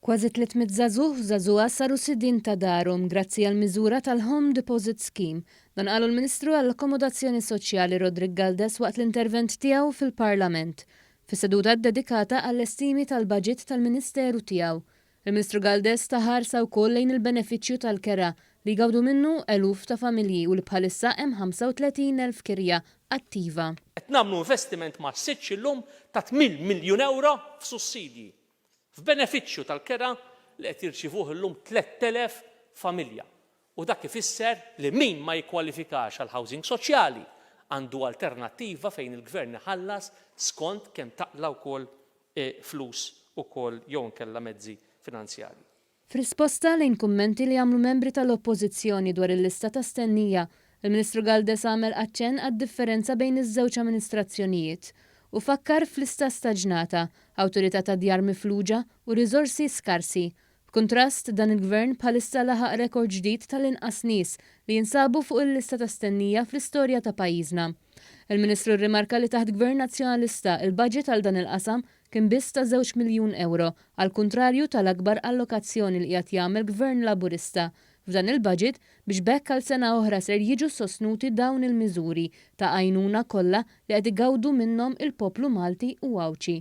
Kważi 300 żagħżugħ u żagħżugħa saru sidien ta' darhom grazzi għall-miżura tal-Home Deposit Scheme. Dan qalu l-Ministru għall-Akkomodazzjoni Soċjali Roderick Galdes waqt l-intervent tiegħu fil-Parlament, fis-seduta ddedikata għall-estimi tal-baġit tal-Ministeru tiegħu. Il-Ministru Galdes ta ħarsa wkoll lejn il-benefiċċju tal-kera li jgawdu minnu eluf ta' familji u li bħalissa hemm 35,000 kirja attiva. Qed nagħmlu investiment massiċċ illum ta' 8 miljun ewro f'sussidji f'benefiċċju tal-kera li qed jirċivuh illum 3,000 familja. U dak ifisser li min ma jikkwalifikax għal housing soċjali għandu alternattiva fejn il-gvern iħallas skont kemm taqla' wkoll flus ukoll jew inkella mezzi finanzjarji. F'risposta lejn kummenti li għamlu membri tal-Oppożizzjoni dwar il-lista ta' stennija, il-Ministru Galdes għamel aċċenn għad-differenza bejn iż-żewġ amministrazzjonijiet u fakkar f'lista staġnata, awtorità ta' djar mifluġa u riżorsi skarsi. B'kuntrast, dan il-Gvern bħalissa laħaq rekord ġdid tal-inqas nies li jinsabu fuq il-lista ta' stennija fl-istorja ta' pajjiżna. Il-Ministru rrimarka li taħt Gvern Nazzjonalista il-budget għal dan il-qasam kien biss ta' 2 miljun ewro, għal kuntrarju tal-akbar allokazzjoni li qiegħed jagħmel Gvern Laburista f'dan il-budget biex b'hekk għal sena oħra ser jiġu sostnuti dawn il-miżuri ta' għajnuna kollha li qed igawdu minnhom il-poplu Malti u Għawdxi.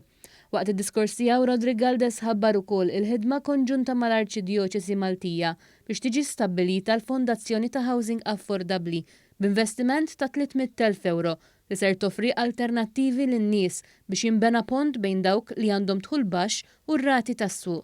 Waqt id-diskors tiegħu Roderick Galdes ħabbar ukoll il-ħidma konġunta mal-Arċidjoċesi Maltija biex tiġi stabbilita l-Fondazzjoni ta' Housing Affordabbli b'investiment ta' 300,000 ewro li ser toffri alternattivi lin-nies biex jinbena pont bejn dawk li għandhom dħul baxx u r-rati tas-suq.